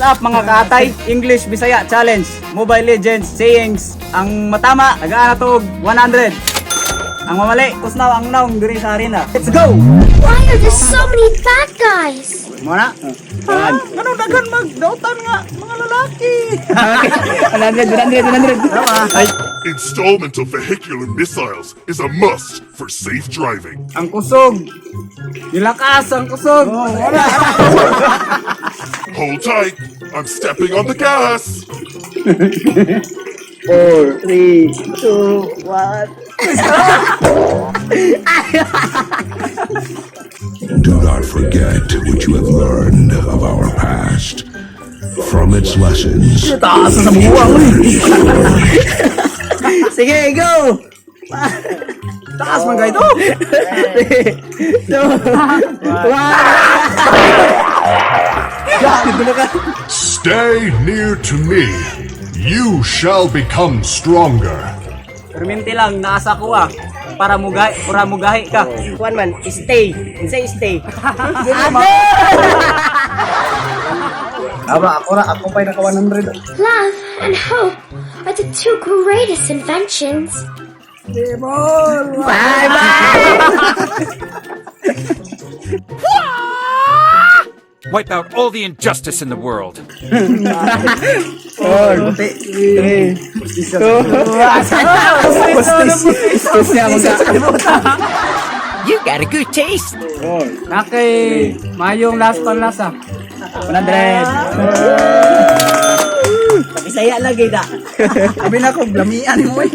up, mga kaatay? English Bisaya Challenge, Mobile Legends sayings. Ang matama, tagaan na to og 100. Ang mamali, kusnaw ang naong diri sa arena. Let's go! Why are there so many bad guys? Mo na? Ah, ano daghan magdautan nga mga lalaki. 100, 100, 100. Tama. Ay, Installment of vehicular missiles is a must for safe driving. Ang kusog. Nilakas ang kusog. Oh, wala. Hold tight, I'm stepping on the gas. 4, 3, 2, 1. Do not forget what you have learned of our past. From its lessons, Taas sa buwang. Sige, go! Taas man kayo to. 3, 2, 1. Stay near to me. You shall become stronger. Perminti lang naasa ko ah para mugahi ka. One man, stay. Say stay. Aba, ako ra, ako pa naka 100. Love and hope are the two greatest inventions. Bye bye! Wipe out all the injustice in the world. 4, 3, 2, 1. niya ako. You got a good taste. Nakay mayong last panlasa. 100. Bisaya lagi na. Abi na ko lamian mo eh.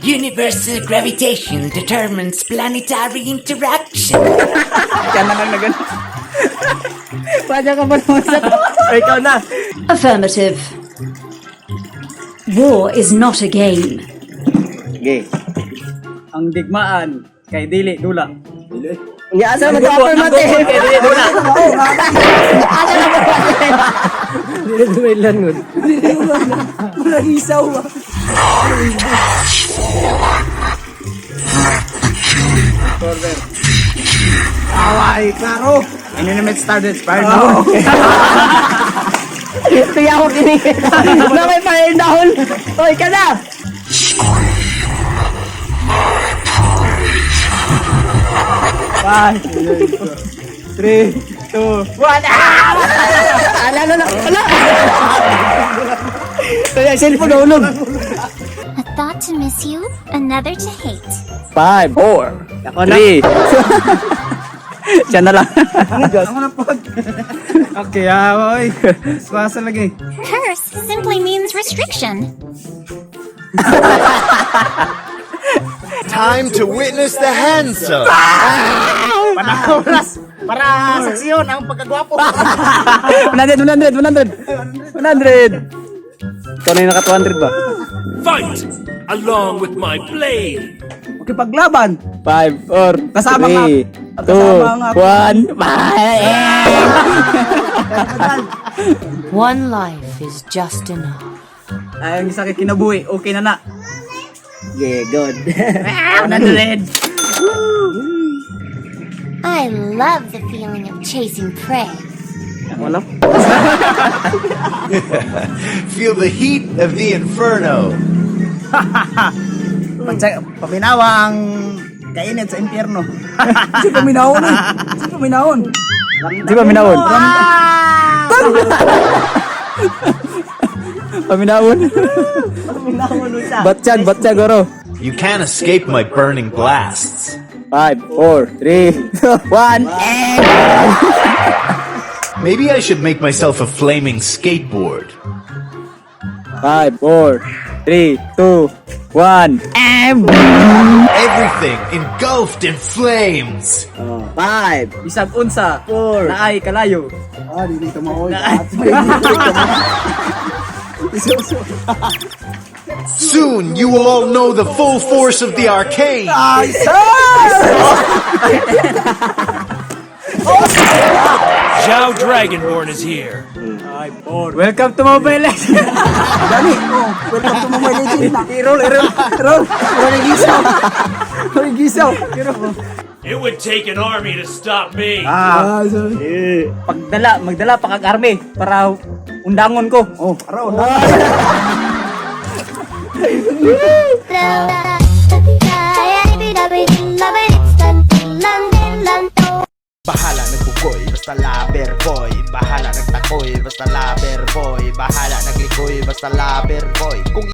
Universal gravitation determines planetary interaction. Kaya na lang na gano'n. Pwede ka ba naman sa O, ikaw na. Affirmative. War is not a game. Okay. Ang digmaan kay dili dula. Unya, asa man ito affirmative? Kay dili dula. Asa na ba? Dili dumilan nun. Wala isaw ba? Away, klaro. Inanimate started fire now. Kaya ako kini. Na may fire down. Oy, ka na. Five, three, two, One. Ah! Ala, ala, ala. Ala. Kaya cellphone nahulog. A thought to miss you, another to hate. 5, 4, Ako na. 3. Siya na lang. Ako na po. Okay, ah, oy. Swasa lagi. Curse simply means restriction. Time to witness the handsome. Panakulas. Para saksiyon ang pagkagwapo. 100, 100, 100. 100. Ikaw na yung naka 200 ba? Fight along with my blade. Okay, paglaban. 5, 4, Kasama nga. 3, Kasama nga. 2, 1. Bye! One life is just enough. Ay, ang isa kay kinabuhi. Okay na na. Yeah, good. 100. I love the feeling of chasing prey. Wala. Feel the heat of the inferno. Paminawa ang kainit sa impyerno. Si paminawon eh. Si paminawon. Di ba minawon? Paminawon. Paminawon usa. Batsyag, batsyag, oro. You can't escape my burning blasts. 5, 4, 3, 2, 1. Maybe I should make myself a flaming skateboard. 5, 4, 3, 2, 1. Everything engulfed in flames. 5, Bisag unsa. 4, Naay kalayo. Ah, dili ka maoy. Soon you will all know the full force of the arcane. Zhao Dragonborn is here. Welcome to Mobile Legends. Dali, oh, welcome to Mobile Legends na. I-roll, i-roll, i-roll. Wala isaw. Ay, gisaw. Pero, It would take an army to stop me. Ah, pagdala, magdala pa kag army para undangon ko. Oh, araw na. Bahala nagbukoy, basta lover boy. Bahala nagtakoy, basta lover boy. Bahala naglikoy, basta lover boy. Kung